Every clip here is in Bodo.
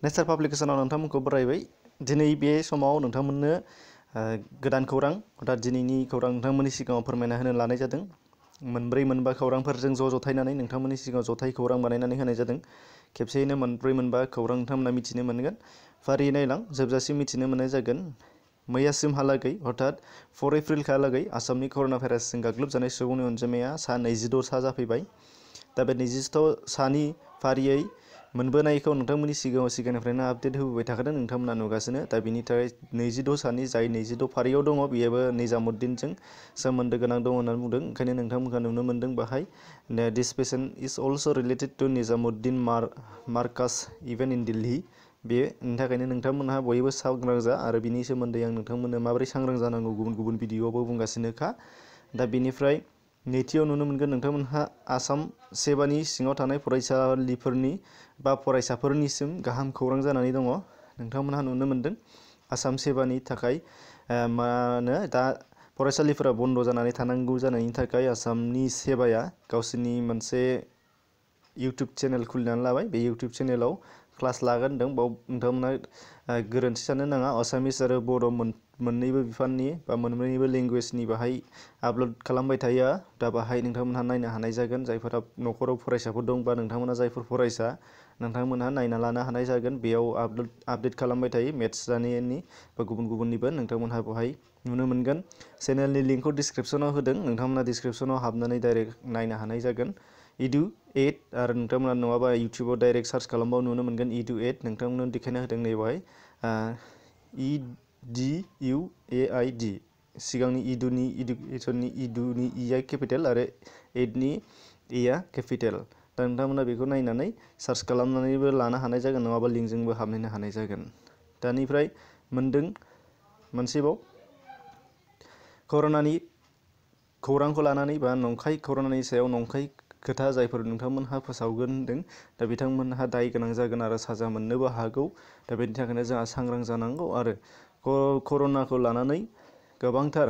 नेचार पाब्लिकेशनाव नोंथांमोनखौ बरायबाय। दिनै बे समाव नोंथांमोननो गोदान खौरां अर्थात दिनैनि खौरां नोंथांमोननि सिगाङाव फोरमायना होनो लानाय जादों। मोनब्रै मोनबा खौरांफोरजों जथायनानै नोंथांमोननि सिगाङाव जथाय खौरां बानायनानै होनाय जादों। खेबसेयैनो मोनब्रै मोनबा खौरां नोंथांमोना मिथिनो मोनगोन। फारियै नायलां जोबजासिम मिथिनो मोननाय जागोन। मैयासिमहालागै अर्थात 4 एप्रिलहालागै आसामनि कर'ना भाइरासजों गाग्लोबजानाय सुबुंनि अनजिमाया सा 26 जाफैबाय। दा बे 26 सानि फारियै मोनबोनायखौ नोंथांमोननि सिगांनिफ्रायनो आपडेट होबोबाय थाखादों, नोंथांमोना नुगासिनो। दा बिनि थाखाय 26 सानि जाय 26 फारियाव दङ बेबो निजामुद्दिनजों सोमोन्दो गोनां दं होननानै बुंदों। ओंखायनो नोंथांमोनहा नुनो मोन्दों बाहाय this patient is also related to Nizamuddin Markaz event in Delhi. बेनि थाखायनो नोंथांमोनहा बयबो सांग्रां जा आरो बिनि सोमोन्दै आं नोंथांमोननो माबोरै सांग्रां जानांगौ गुबुन गुबुन भिडिअ'आवबो बुंगासिनोखा। दा बेनिफ्राय नैथियाव नुनो मोनगोन नोंथांमोनहा आसाम सेबानि सिङाव थानाय फरायसालिफोरनि बा फरायसाफोरनिसिम गाहाम खौरां जानानै दङ। नोंथांमोनहा नुनो मोन्दों आसाम सेबानि थाखाय दा फरायसालिफोरा बन्द' जानानै थानांगौ जानायनि थाखाय आसामनि सेबाया गावसोरनि मोनसे इउटुब चेनेल खुलिनानै लाबाय। बे इउटुब चेनेलाव क्लास लागोन होनदों। बाव नोंथांमोना गोरोन्थि सानो नाङा, आसामिस आरो बर' मोननैबो बिफाननि बा मोननैबो लेंगुवेजनि बाहाय आपल'ड खालामबाय थायो। दा बाहाय नोंथांमोनहा नायनो हानाय जागोन। जायफोरा न'खराव फरायसाफोर दं बा नोंथांमोना जायफोर फरायसा नोंथांमोनहा नायना लानो हानाय जागोन। बेयाव आपडेट खालामबाय थायो मेथ्स जानायनि बा गुबुन गुबुननिबो नोंथांमोनहा बेवहाय नुनो मोनगोन। चेनेलनि लिंकखौ डिसक्रिपसनाव होदों, नोंथांमोना डिसक्रिपसनाव हाबनानै डाइरेक्ट नायनो हानाय जागोन। इडु8 आरो नोंथांमोना नङाबा इउटुबाव डाइरेक्ट सार्च खालामबाव नुनो मोनगोन इडु8। नोंथांमोननो देखायना होदों नैबेवहाय EDUAID। सिगांनि इडुनि इडुकेसननि इडुनि इआ केपिटेल आरो 8नि एआ केपिटेल। दा नोंथांमोना बेखौ नायनानै सार्च खालामनानैबो लानो हानाय जागोन, नङाबा लिंकजोंबो हाबनो हानाय जागोन। दानिफ्राय मोनदों मोनसेबाव कर'नानि खौरांखौ लानानै बा नंखाय कर'नानि सायाव नंखाय खोथा जायफोर नोंथांमोनहा फोसावगोन होनदों। दा बिथांमोनहा दाय गोनां जागोन आरो साजा मोननोबो हागौ। दा बेनि थाखायनो जोंहा सांग्रां जानांगौ आरो कर'नाखौ लानानै गोबांथार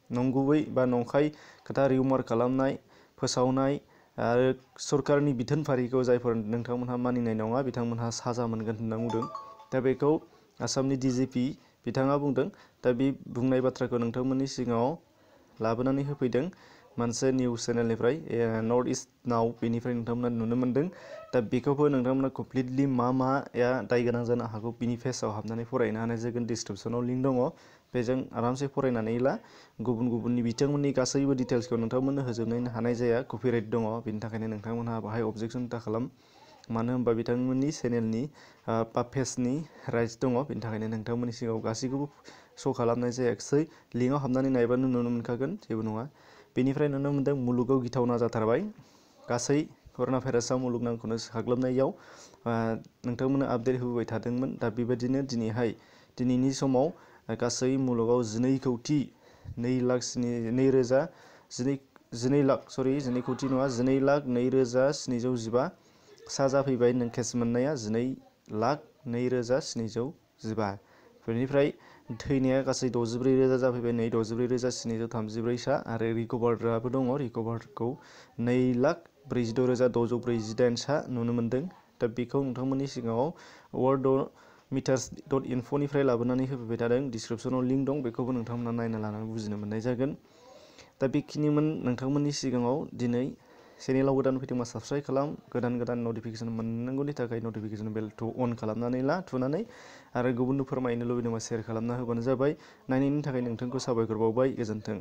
नंगुबै बा नंखाय खोथा रिउमार खालामनाय, फोसावनाय आरो सरकारनि बिथोनफारिखौ जायफोर नोंथांमोनहा मानिनाय नङा बिथांमोनहा साजा मोनगोन होनना बुंदों। दा बेखौ आसामनि DGP बिथाङा बुंदों। दा बे बुंनाय बाथ्राखौ नोंथांमोननि सिगाङाव लाबोनानै होफैदों मोनसे निउस चेनेलनिफ्राय नर्थ इस्ट नाव। बेनिफ्राय नोंथांमोना नुनो मोन्दों। दा बेखौबो नोंथांमोना कमप्लिटलि मा दाय गोनां जानो हागौ बिनि पेजाव हाबनानै फरायनो हानाय जागोन। डिसक्रिपसनाव लिंक दङ, बेजों आरामसे फरायनानै ला। गुबुननि बिथांमोननि गासैबो डिटेल्सखौ नोंथांमोननो होजोबनो हानाय जाया, कपिराइट दङ। बेनि थाखायनो नोंथांमोनहा बाहाय अबजेक्सन दाखालाम, मानो होनबा बिथांमोननि चेनेलनि बा पेजनि राइट्स दङ। बेनि थाखायनो नोंथांमोननि सिगाङाव गासैखौबो श' खालामनाय जायाखिसै। लिंकआव हाबनानै नायबानो नुनो मोनखागोन, जेबो नङा। बेनिफ्राय नुनो मोन्दों मुलुगाव गिथावना जाथारबाय। गासै कर'ना भाइरासआ मुलुगनांखौनो साग्लोबनायाव नोंथांमोननो आपडेट होबोबाय थादोंमोन। दा बेबायदिनो दिनैनि समाव गासै मुलुगाव 12 कौटि 12,02,715 सा जाफैबाय। नों केस मोननाया 12,02,715। बेनिफ्राय थैनाया गासै 64,000 जाफैबाय। 64,734 सा आरो रिकभार्डआबो दङ। रिकभार्डखौ 2,46,648 सा नुनो मोन्दों। दा बेखौ नोंथांमोननि सिगाङाव worldometers.info निफ्राय लाबोनानै होफैबाय थादों। डिसक्रिपसनाव लिंक दं, बेखौबो नोंथांमोना नायना लानानै बुजिनो मोननाय जागोन। दा बेखिनिमोन नोंथांमोननि सिगाङाव दिनै। चेनेलाव गोदान फैदोंबा साबस्क्राइब खालाम। गोदान नटिफिकेसन मोननांगौनि थाखाय नटिफिकेसन बेलखौ अन खालामनानै ला थुनानै, आरो गुबुननो फोरमायनो लुबैदोंबा शेयार खालामना होबानो जाबाय। नायनायनि थाखाय नोंथांखौ साबायखर बावबाय। गोजोन्थों।